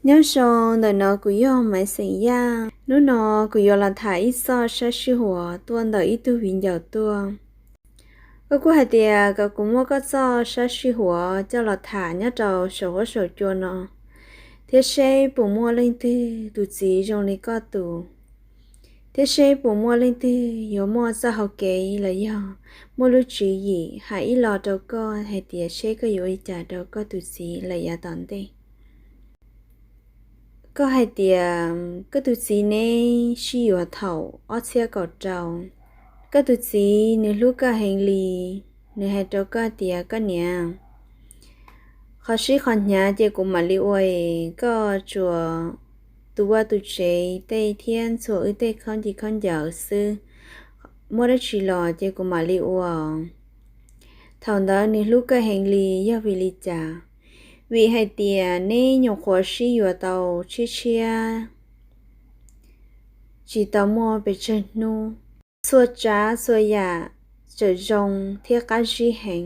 Nyob zoo, ntawm no kuv yog Maiv Xeem Yaj. Hnub no kuv yuav los tham ib txoj sab sij huam tuaj ntawm ib tug viv ncaus tuaj. Koj kuj hais tias kom kuv muab koj txoj sab sij huam coj los tham nyob rau saum huab saum cua no, thiab seb puas muaj leej twg tus txiv zoo li koj tus, thiab seb puas muaj leej twg yuav muaj txoj hau kev los yog muaj lub tswv yim hais ib los rau koj hais tias seb koj yuav ua li cas rau koj tus txiv lawm yav tom ntej. Koj hais tias koj tus txiv neb sib yuav thaum ob txhiab kaum rau. Koj tus txiv nws hlub koj heev li, nws hais rau koj tias, koj niam, qhov sib qhov hnyav ces kuv mam li ua, koj tsuas tu vaj tu tsev tej thiab ntxhua wb tej khaub ncaws khaub ncaws xwb, muaj dab tsi los ces kuv mam li ua. Thaum ntawd nws hlub koj heev li, yog vim li cas? Vim hais tias neb nyuam qhuav sib yuav tau tshiab tshiab, tsis tau muaj pes tsawg hnub, txhua tsav txhua yam tseem zoo thiab qab zib heev.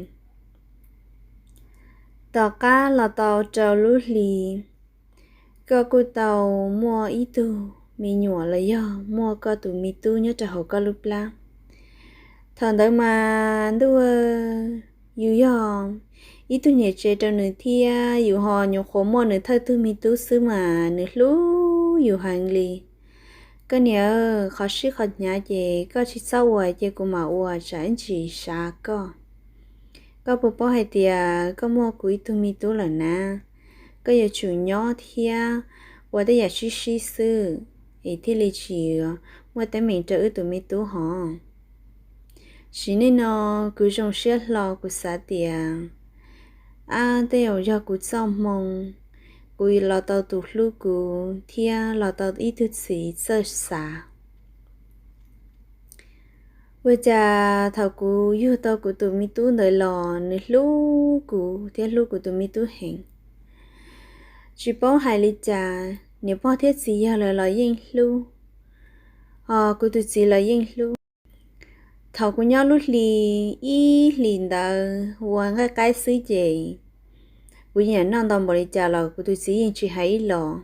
Tom qab los tau rau lub hli, koj kuj tau muaj ib tug me nyuam los yog muaj koj tus me tub nyob rau hauv koj lub plab. Thaum ntawd mas ntuj, yus yog ib tug niam tsev rau nws thiab yus ho nyuam qhuav muaj nws thawj tug me tub xwb mas nws hlub yus heev li. Koj niam, qhov sib qhov hnyav ces koj tsis txhob ua, ces kuv mam ua tsam ib ntsis xav koj. Koj puas paub hais tias koj muaj kuv ib tug me tub lawm na? Koj yuav tsum nyob thiab ua tej yam sib sib xwb es thiaj li tsis muaj teeb meem rau wb tus me tub hov. Sim neej no kuv zoo siab hlo, kuv xav tias ab tej zaum yog kuv txoj hmoo, kuv los tau tus hlub kuv thiab los tau ib tug txiv txawj xav. Ua cas thaum kuv yug tau kuv tus me tub ntawd los nws hlub kuv thiab hlub kuv tus me tub heev. Tsis paub hais li cas, niam pog thiab txiv yawg lawv los yeej hlub, ho kuv tus txiv los yeej hlub. Thaum kuv nyob lub hli ib hlis ntawd ua nqaij qaib xwb ces kuv nyiam noj ntau npaum li cas los kuv tus txiv yeej tsis hais ib los,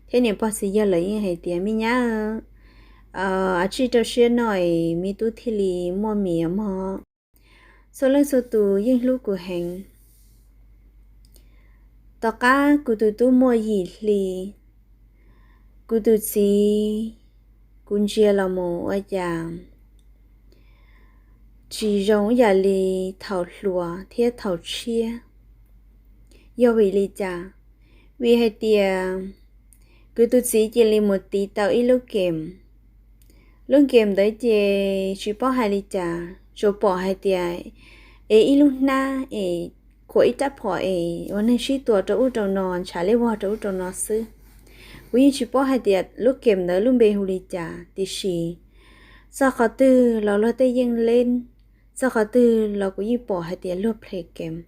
thiab niam pog txiv yawg lawv yeej hais tias, me nyab, a tsij rau siab noj es me tub thiaj li muaj mis mog. Txhua leej txhua tus yeej hlub kuv heev. Tom qab kuv tus tub muaj yim hli, kuv tus txiv, kuv ntsia los mus ua cas tsis zoo ib yam li thaum hluas thiab thaum tshiab. Yog vim li cas? Vim hais tias kuv tus txiv cia li mus tiv tau ib lub game. Lub game ntawd ces tsis paub hais li cas, tsuas pom hais tias es ib lub hnab es khuam ib rab phom es ua neeg sib tua rau ub rau no, ntshav liab vog rau ub rau no xwb. Kuv yeej tsis paub hais tias lub game ntawd lub npe hu li cas, tiam sis txog qhov twg los luag tej yeej leb, txog qhov twg los kuv yeej pom hais tias luag play game.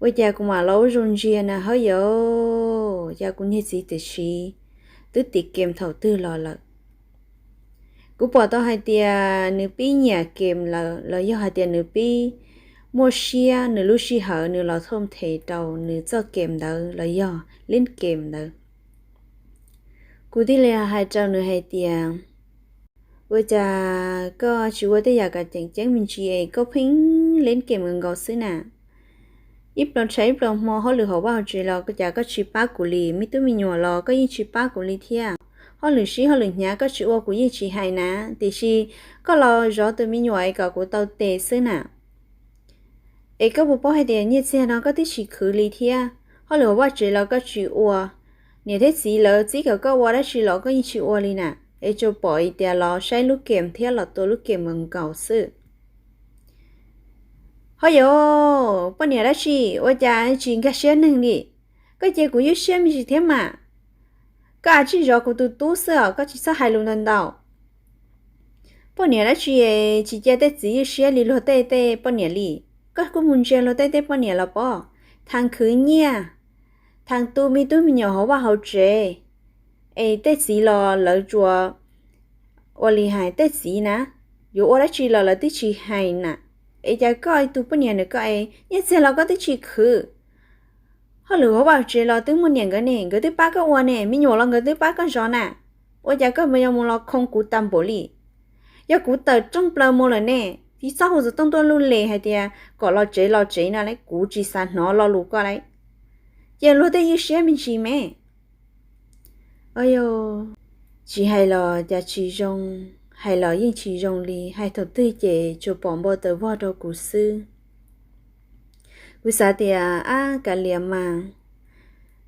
Ua cas kuv mam los ua zoo ntsia na, hawb yauv, cas kuv niag txiv tiam sis twb tim game thaum twg los lawm. Kuv pom tau hais tias nws pib nyiam game lawm los yog hais tias nws pib muaj siab, nws lub sij hawm nws los thauj them rau nws txoj game ntawd los yog leb game ntawd. Kuv thiaj li hais rau nws hais tias, ua cas koj tsis ua tej yam kom tseem ceeb me ntsis es koj pheej leb game nkaus xwb na? Ib plag tshav ib plag hmo hauj lwm hauv vaj hauv tsev los cas koj tsis pab kuv li, me tub me nyuam los koj yeej tsis pab kuv li thiab. Hauj lwm sib hauj lwm hnyav koj tsis ua kuv yeej tsis hais na, tiam sis koj los zov tus me nyuam es kom kuv tau tes xwb na. Es koj puas paub hais tias nyiaj txiag no koj twb tsis khwv li thiab, hauj lwm hauv vaj tsev los koj tsis ua, niam thiab txiv lawv txib kom koj ua dab tsi los koj yeej tsis ua li na, es tsuas pom tias los saib lub game thiab los tua lub game nkaus xwb. Hawb yauv, poj niam dab tsi ua cas tsis nkag siab neeg li? Koj cia kuv ywj siab me ntsis thiab mas. Koj a tsij zov kuv tus tub xwb os, koj tsis txhob hais lus ntau ntau. Poj niam dab tsi tsis cia tej txiv ywj siab li luag tej tej poj niam li. Koj kuj mus ntsia luag tej tej poj niam los pob, thav khwv nyiaj, thav tu me tub me nyuam hauv vaj hauv tsev, es tej txiv los lawv tsuas ua li hais tej txiv na, yuav ua dab tsi los lawv twb tsis hais na. Es cas koj tus poj niam ntawm koj es nyiaj txiag los koj twb tsis khwv, Koj lwm hauv vaj tsev los twb muaj niam nkawd ne, nkawd twb pab koj ua ne, me nyuam los nkawd twb pab koj zov na. Ua cas koj yuav mus los khoo kuv tas npaum li? Yog kuv tawm rooj plaws mus lawm ne, tsis txhob hu xov tooj tuaj luj li hais tias kom los tsev los tsev no li, kuv tsis xav hnov lo lus koj li. Cia luag tej ywj siab me ntsis me. Ayo, tsis hais los cas tsis zoo, hais los yeej tsis zoo li, hais thaum twg ces tsuas pom npau taws vog rau kuv xwb. Kuv xav tias ab kav liam mas,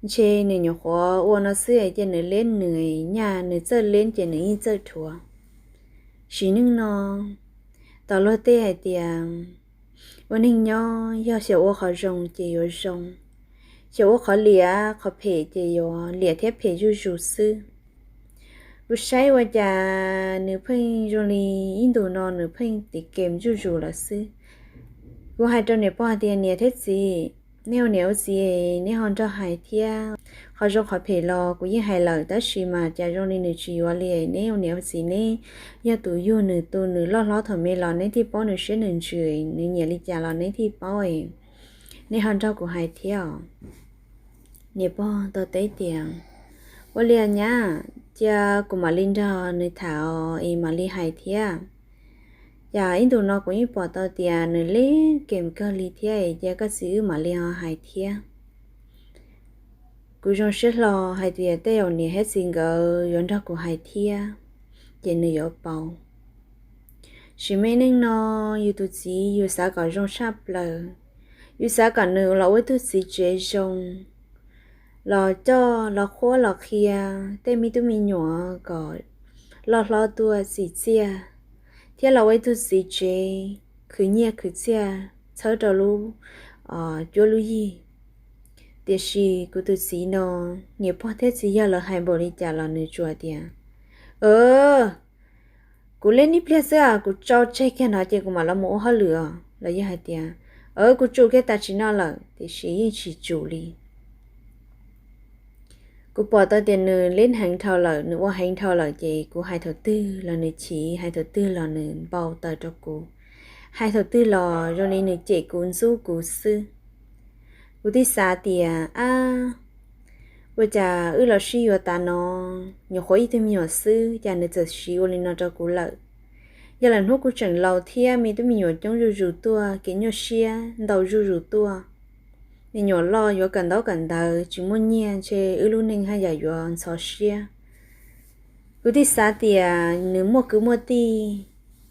ntshe nws nyuam qhuav ua no xwb ces nws leb nws nyaj, nws txawj leb ces nws yeej txawj dhuav. Sim neej no, tos luag tej hais tias ua neeg nyob yog xyaum ua qhov zoo ces yuav zoo, xyaum ua qhov liam qhov phem ces yuav liam thiab phem zuj zus xwb. Kuv saib ua cas nws pheej zoo li ib ntus no nws pheej tiv kem zuj zus lawm xwb. Kuv hais rau niam pog tias niam thiab txiv, nej ua niam ua txiv, neb ho nrog hais thiab. Qhov zoo qhov phem los kuv yeej hais lawm tab sis mas cas zoo li nws tsis yuav li. Neb ua niam ua txiv neb yog tus yug nws tu nws loj hlob thaum me los neb thiaj paub nws siab nws ntsws, nws nyiam li cas los neb thiaj paub. Neb ho nrog kuv hais thiab os. Niam pog tau teb tias ua li nyab, cia kuv mam li nrog nws tham es mam li hais thiab. Cas ib ntus no kuv yeej pom tau tias nws leb kem kawg li thiab, cia koj txiv wb mam li ho hais thiab. Kuv zoo siab hlo hais tias tej zaum niam thiab txiv nkawd yuav nrog kuv hais thiab, ces nws yuav paub. Sim neej no yus tus txiv yus xav kom zoo tshaj plaws, yus xav kom nws los ua ib tug txiv tsev zoo, los coj los qhuab los qhia tej me tub me nyuam kom loj hlob tuaj txim txiaj, thiab los ua ib tug txiv tsev khwv nyiaj khwv txiaj txhawb rau lub cuab lub yig. Tiam sis kuv tus txiv no, niam pog thiab txiv yawg lawv hais npaum li cas los nws tsuas tias, kuv leb ib pliag xwb, kuv tso tseg kiag no ces kuv mam los mus ua hauj lwm os, los yog hais tias, kuv tsum kiag tam sim no lawm, tiam sis yeej tsis tsum li. Kuv pom tau tias nws leb heev dhau lawm, nws ua heev dhau lawm ces kuv hais thaum twg los nws chim, hais thaum twg los nws npau taws rau kuv, hais thaum twg los zoo li nws cem kuv ntxub kuv xwb. Kuv thiaj xav tias ab, ua cas wb los sib yuav tas no, nyuam qhuav ib tug me nyuam xwb cas nws txawm siv ua li no rau kuv lawm. Yog lwm hnub kuv tseem laus thiab me tub me nyuam coob zuj zus tuaj, kev nyuaj siab ntau zuj zus tuaj, me nyuam loj yuav kawm ntaub kawm ntawv tsis muaj nyiaj, ntshe wb lub neej haj yam yuav ntxhov siab. Kuv thiaj xav tias nws muaj kwv muaj tij,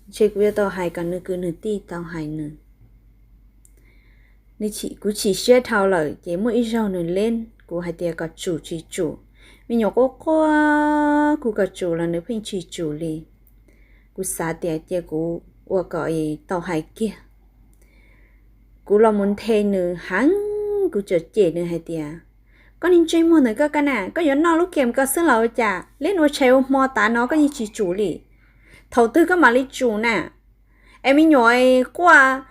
ntshe kuv yuav tau hais kom nws kwv nws tij tau hais nws. Kuv chim siab dhau lawm ces muaj ib zaug nws leb kuv hais tias kom tsum tsis tsum, me nyuam quaj quaj kuv kom tsum los nws pheej tsis tsum li. Kuv xav tias cia kuv ua kom tau hais kiag. Kuv los mus nthe nws heev, kuv txawm cem nws hais tias, koj niag ntsej muag ntawm koj ka na, koj yuav noj lub kem ko xwb los ua cas? Leb ua tshais ua hmo tas no koj yeej tsis tsum li. Thaum twg koj mam li tsum na? Es me nyuam quaj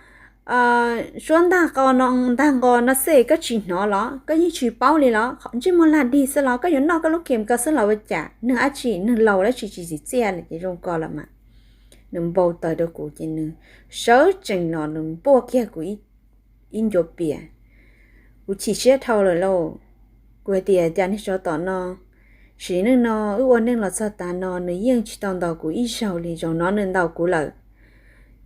suab ntag qo no ntag nqo no xwb koj tsis hnov los? Koj yeej tsis paub li los? Ntsej muag lag dig xwb los? Koj yuav noj koj lub kem ko xwb los ua cas? Neeg dab tsi, neeg laus dab tsi tsis txim txiaj li ces zoo ko los mas. Nws npau taws rau kuv ces nws sawv tsees los nws npuaj kiag kuv ib ncuav pias. Kuv chim siab dhau lawm lauj. Kuv hais tias cas niag tsov tom no, sim neej no wb ua neej los txog tav no nws yeej tsis tau ntaus kuv ib zaug li, zaum no nws ntaus kuv lawm,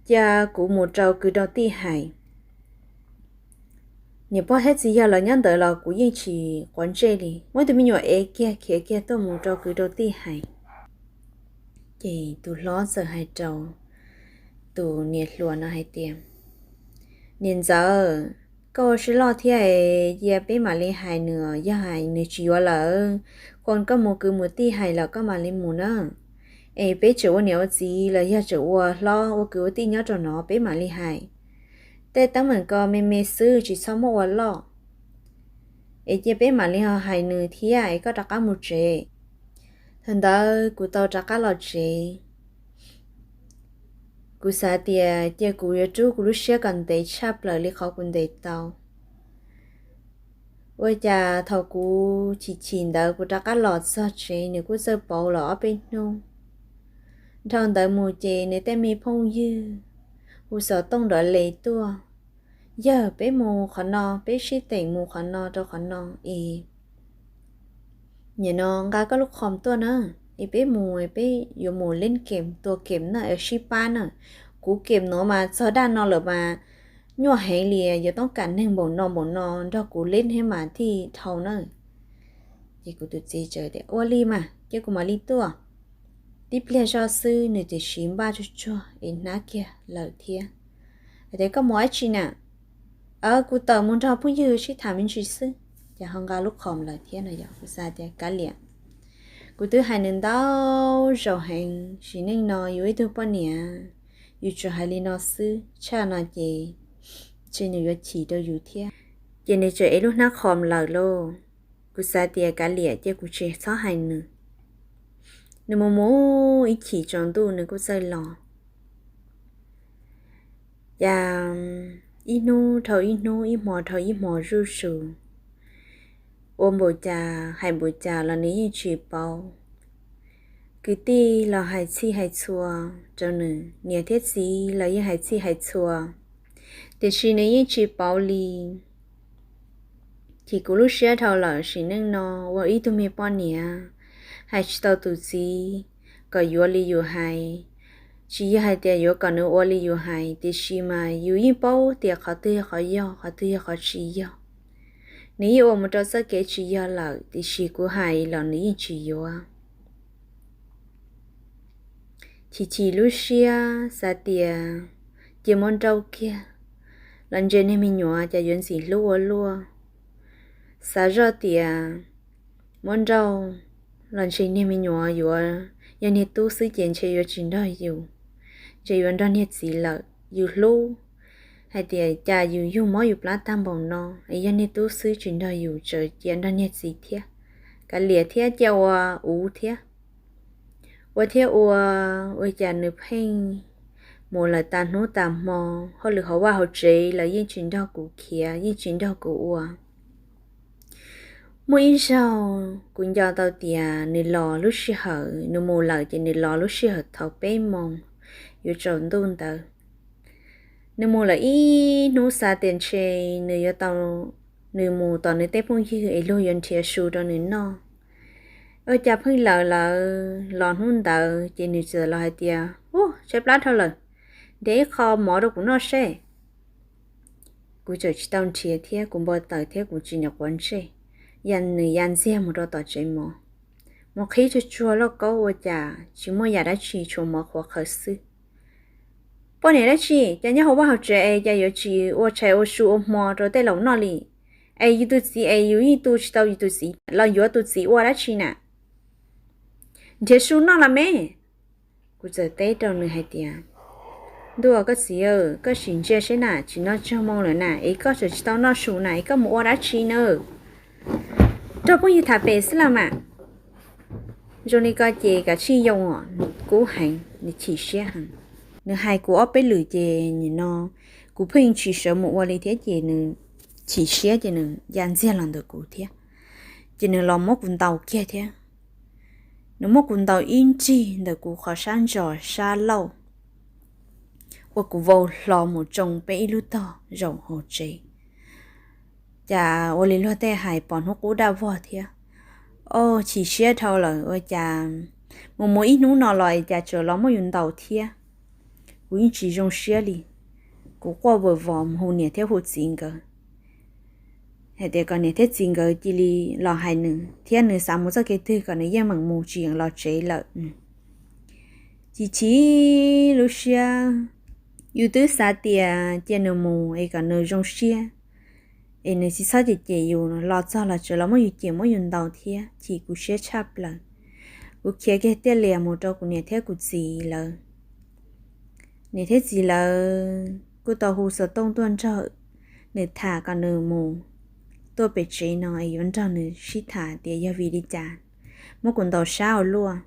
cia kuv mus rau kwv rau tij hais. Niam pog thiab txiv yawg lawv nyob ntawd los kuv yeej tsis quav ntsej li, muab tus me nyuam ev kiag khiav kiag tuaj mus rau kwv rau tij hais. Ces tus hlob txawm hais rau tus niam hluas no hais tias, niam ntxawm, koj ua siab loj thiab, cia peb mam li hais nws, yog hais nws tsis yuav lawm, kuv koj mus kwv mus tij hais lawm koj mam li mus na. Es peb tseem ua niam ua txiv los yog tseem ua hlob ua kwv ua tij nyob rau no peb mam li hais. Tej teeb meem ko me me xwb tsis txhob muab ua loj. Es cia peb mam li ho hais nws thiab es koj rov qab mus tsev. Thaum ntawd kuv tau rov qab los tsev. Kuv xav tias cia kuv yuav rub kuv lub siab kom ntev tshaj plaws li qhov kuv ntev tau. Ua cas thaum kuv chim chim ntawd kuv rov qab los txog tsev nws kuj txawj pauv los ob peb hnub. Dhau ntawd mus ces nws tej me phooj ywg hu xov tooj nrov les tuaj, Yawg, peb mus qhov no, peb sib teem mus qhov no rau qhov no es nim no nqa koj lub qhov tuaj na, es peb mus, peb yuav mus leb kem, tua kem na, sib pab na. Kuv kem no mas txog daj no lawm mas nyuaj heev li, yuav toob kam neeg npaum no npaum no nrog kuv leb thiab mas thiaj dhau na. Ces kuv tus txiv txawm tias, ua li mas cia kuv mam li tuaj. Tib pliag zoj xwb nws tiam sis npaj tsuag tsuag es hnab kiag lawm thiab. Hais tias, koj mus dab tsi na? Kuv tawm mus nrog phooj ywg sib tham me ntsis xwb. Ces ho nqa lub qhov lawm thiab no yog kuv xav tias kav liam, kuv twb hais nws ntau zaus heev, sim neej no yus ib tug poj niam, yus tsuas hais li no xwb, tshaj no ces ntshe nws yuav chim rau yus thiab. Ces nws txawm ev lub hnab qhov lawm lauj. Kuv xav tias kav liam, cia kuv tsis txhob hais nws. Nws mus mus ib chim tsaus ntuj nws kuj txawj los. Cas ib hnub dhau ib hnub, ib hmo dhau ib hmo zuj zus, ua npaum cas hais npaum cas los nws yeej tsis pauv. Kwv tij los hais txhij hais txhua rau nws, niam thiab txiv los yeej hais txhij hais txhua, tiam sis nws yeej tsis pauv li. Chim kuv lub siab dhau lawm, sim neej no ua ib tug me poj niam, hais tsis tau tus txiv kom yuav li yus hais. Tsis yog hais tias yuav kom nws ua li yus hais, tiam sis mas yus yeej paub tias qhov twg yog qhov yog, qhov twg yog qhov tsis yog. Nws yeej ua mus rau txoj kev tsis yog lawm, tiam sis kuv hais los nws yeej tsis yuav. Chim chim lub siab xav tias cia muab nrauj kiag los ntshe niag me nyuam cas yuav ntxim hlub ua luaj. Xav zoj tias muab nrauj los ntshe niag me nyuam yuav, yog niag tub xwb ces ntshe yuav tsis nrog yus, ntshe yuav nrog niag txiv lawm. Yus hlub, hais tias cas yus yug mob yus plab tag npaum no es yog niag tub xwb tsis nrog yus, tseem cia nrog niag txiv thiab. Kav liam thiab, cia ua uv thiab. Ua thiab ua, ua cas nws pheej mus lawm tas hnub tas hmo, hauj lwm hauv vaj hauv tsev los yeej tsis nrog kuv khiav, yeej tsis nrog kuv ua. Muaj ib zaug kuv nco tau tias nws los lub sij hawm, nws mus lawm ces nws los lub sij hawm thaum peb moos yuav tsaus ntuj ntawd. Nws mus lawm ib hnub, xav tias ntshe nws yuav tau, nws mus tom nws tej phooj ywg es luag yuav nrhiav su rau nws noj. Ua cas pheej lawm lawm los hnub ntawd ces nws txawm los hais tias, u, tshaib plab dhau lawm, nrhiav ib qho mov rau kuv noj seb. Kuv txawm tsis tau nrhiav thiab, kuv npau taws thiab kuv tsis nyuam quav ntsej, ya nws ya ntxiag mus rau tom tsev mov. Mus qhib tsuag tsuag lauj kaub ua cas tsis muaj yam dab tsi, tshuav mov qhuav qhawv xwb. Poj niam dab tsi cas nyob hauv vaj hauv tsev es cas yuav tsis ua tshais ua su ua hmo rau tej laus noj li? Es yus tus txiv es yus yeej tu tsis tau yus tus txiv los yuav tus txiv ua dab tsi na? Nrhiav su noj los me. Kuv txawm teb rau nws hais tias, ntuj, koj txiv, koj sim ntsia seb na, tsis noj tsawg moo lawm na, es koj tseem tsis tau noj su na, es koj mus ua dab tsi na? Nrog phooj ywg tham pem xwb los mas. Zoo li ko ces kav tsij yoo os. Kub heev, nws chim siab heev. Nws hais kuv ob peb lwm ces nim no kuv pheej tsis sawv mus ua li thiab ces nws chim siab ces nws ya ntxiag los ntawm kuv thiab. Ces nws los muab kuv ntaus kiag thiab. Nws muab kuv ntaus ib nrig ntawm kuv qhov sab ntsos sab laug, ua kuv vau hlo mus tsoo peb ib lub tog zaum hauv tsev. Cas ua li luag tej hais pom hnub qub daj vog thiab. Au, chim siab dhau lawm, ua cas mus mus ib hnub no los cas tseem los muab yus ntaus thiab. Kuv yeej tsis zoo siab li. Kuv quaj vos vos mus hu niam thiab hu txiv nkawd hais tias kom niam thiab txiv nkawd cia li los hais nws thiab, nws xav mus txoj kev twg kom nws yeej meem mus, tsis yeem los tsev lawm. Chim chim lub siab, yus twb xav tias cia nws mus es kom nws zoo siab, es nws tsis txhob cem cem yus, los txog los tseem los muab yus cem muab yus ntaus thiab, chim kuv siab tshaj plaws. Kuv khiav kiag tiaj lias mus rau kuv niam thiab kuv txiv lawv. Niam thiab txiv lawv kuj tau hu xov tooj tuaj nrog nws tham kom nws mus tuaj pem tsev no es yuav nrog nws sib tham tias yog vim li cas muab kuv ntaus sab ua luaj.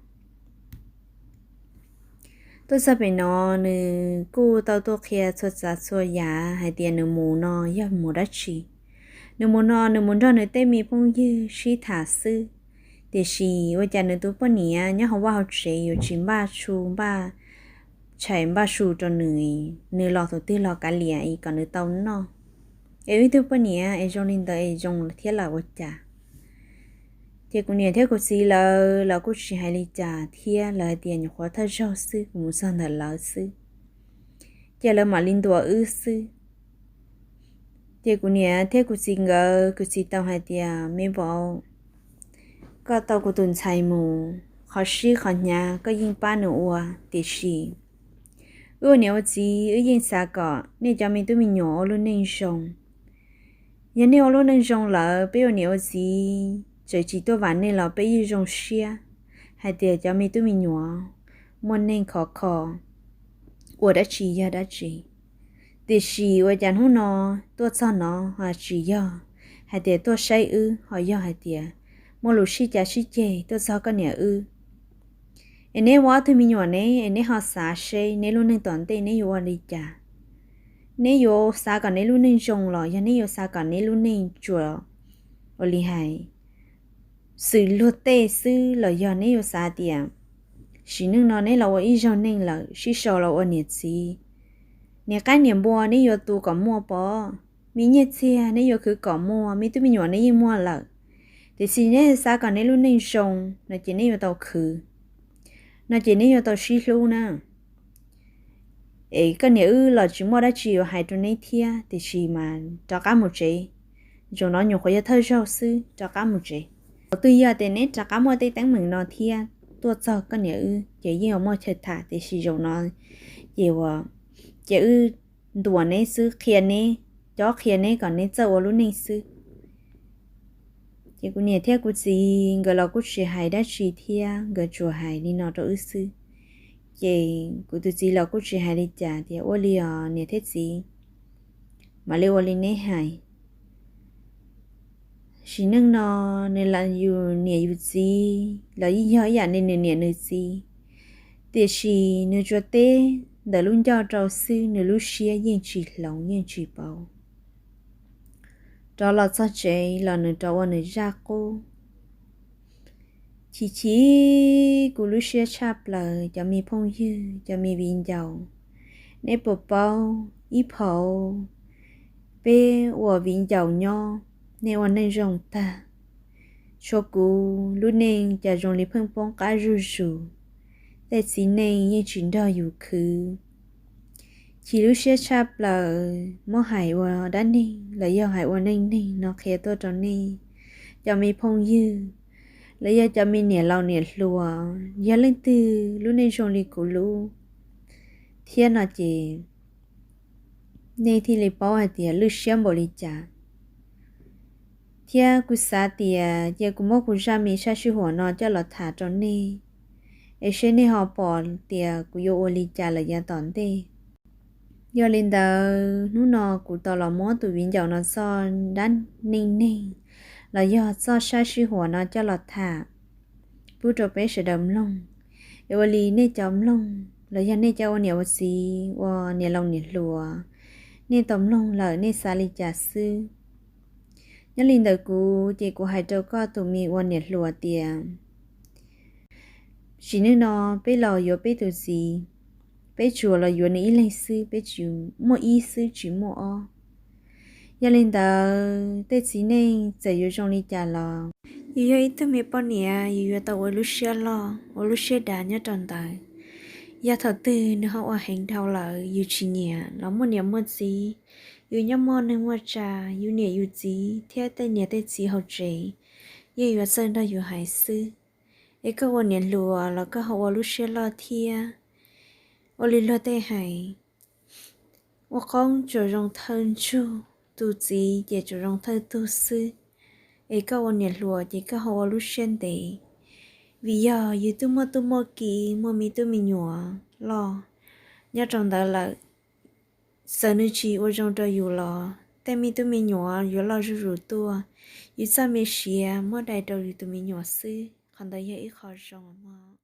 Tuaj txog pem no, nws kuj tau tuaj qhia txhua tsav txhua yam hais tias nws mus no yog mus dab tsi. Nws mus no nws mus nrog nws tej me phooj ywg sib tham xwb, tiam sis ua cas nws tus poj niam nyob hauv vaj hauv tsev yuav tsis npaj su npaj tshais npaj su rau nws, nws los thaum twg los kav liam kom nws tau noj. Es wb tug poj niam es zoo li ntawd es zoo thiab lawm ua cas? Ces kuv niam thiab kuv txiv lawv los kuj tsis hais li cas thiab, lawv hais tias nyuam qhuav thawj zaug xwb, kuv mus txog ntawm lawv xwb, ces lawv mam li ntuas wb xwb. Ces kuv niam thiab kuv txiv nkawd, kuv txiv tau hais tias, Me Npauv, koj tau kuv tus ntxhais mus, qhov sib qhov hnyav koj yeej pab nws ua, tiam sis wb ua niam ua txiv wb yeej xav kom nej cov me tub me nyuam ua lub neej zoo. Yog nej ua lub neej zoo lawm, peb ua niam ua txiv tseem tsis tuaj vam nej los peb yeej zoo siab hais tias cov me tub me nyuam muaj neej khov kho, ua dab tsi yog dab tsi. Tiam sis ua cas hnub no tuaj txog no ho tsis yog hais tias tuaj saib wb, ho yog hais tias muaj lus sib cav sib ceg tuaj txog koj niam wb. Es neb ua ob tug me nyuam ne, es neb ho xav seb neb lub neej tom ntej neb yuav ua li cas? Neb yuav xav kom neb lub neej zoo los yog neb yuav xav kom neb lub neej tsuas ua li hais xwm luag tej xwb, los yog neb yuav xav tias sim neej no neb los ua ib zaug neeg lawm, sib sau los ua niam txiv, niam qaib niam npua neb yuav tu kom muaj pov, me nyiaj txiag neb yuav khwv kom muaj, me tub me nyuam neb yeej muaj lawm, tiam sis neb xav kom neb lub neej zoo no ces neb yuav tau khwv, no ces neb yuav tau sib hlub na. Es koj niam wb los tsis muaj dab tsi yuav hais rau neb thiab, tiam sis mas rov qab mus tsev. Zaum no nyuam qhuav yog thawj zaug xwb, rov qab mus tsev. Thaum twg yog tias neb rov qab muaj tej teeb meem no thiab tuaj txog koj niam wb ces yeej yuav muaj chaw tham, tiam sis zaum no ces ua, ces wb ntuas neb xwb, qhia neb, cob qhia neb kom neb txawj ua lub neej xwb. Ces kuv niam thiab kuv txiv nkawd los kuj tsis hais dab tsi thiab, nkawd tsuas hais li no rau wb xwb. Ces kuv tus txiv los kuj tsis hais li cas, tias, Ua li os niam thiab txiv, mam li ua li neb hais. Sim neej no nws los yus niam yus txiv los yeej yog ib yam li nws niam nws txiv, tiam sis nws tsuas teb ntawm lub ncauj rau xwb, nws lub siab yeej tsis hloov yeej tsis pauv. Rov los txog tsev los nws rov ua nws zaj qub. Chim chim kuv lub siab tshaj plaws cov me phooj ywg, cov me viv ncaus, neb puas paub ib phaum peb ua viv ncaus nyob, nej ua neej zoo tag, tshuav kuv lub neej cas zoo li pheej poob qab zuj zus, tej txiv neej yeej tsis nrog yus khwv. Chim lub siab tshaj plaws muab hais ua dab neeg los yog hais ua neej neeg no qhia tuaj rau nej cov me phooj ywg los yog cov me niam laus niam hluas, yog leej twg lub neej zoo li kuv lub thiab no ces nej thiaj li paub hais tias lwj siab npaum li cas. Thiab kuv xav tias cia kuv muab kuv zaj me sab sij huam no coj los tham rau nej, es seb nej ho pom tias kuv yuav ua li cas lawm yav tom ntej. Yog li ntawd hnub no kuv tau los muab tus viv ncaus no txoj dab neej neeg los yog txoj sab sij huam no coj los tham pub rau peb sawv daws mloog. Es ua li nej cov mloog los yog nej cov ua niam ua txiv, ua niam laus niam hluas, nej tau mloog lawm nej xav li cas xwb? Nyob li ntawd kuv ces kuv hais rau koj tus me ua niam hluas tias, sim neej no peb los yuav peb tus txiv, peb tsuas los yuav nws ib leeg xwb, peb tsis muaj ib xwb tsis muaj ob. Yog li ntawd tej txiv neej txawm yuav zoo li cas los yus yog ib tug me poj niam, yus yuav tau ua lub siab loj ua lub siab dav nyob rau ntawd. Yog thaum twg nws ho ua heev dhau lawm, yus tsis nyiam los muaj niam muaj txiv, yus nyob muaj neej muaj tsa, yus niam yus txiv thiab tej niam tej txiv hauv tsev yeej yuav txawj nrog yus hais xwb. Es koj ua niam hluas los koj ho ua lub siab loj thiab. Ua li luag tej hais, ua qoob tsuas zoo thawj ntsug, tus txiv ces tsuas zoo thawj tug xwb. Es koj ua niam hluas ces koj ho ua lub siab ntev, vim yog yus twb muaj tub muaj ki, muaj me tub me nyuam loj nyob rau ntawd lawm. Txawm nws tsis ua zoo rau yus los tej me tub me nyuam yuav loj zuj zus tuaj, yus txoj me siav muab dai rau yus tus me nyuam xwb, qhov ntawd yog ib qho zoo mog.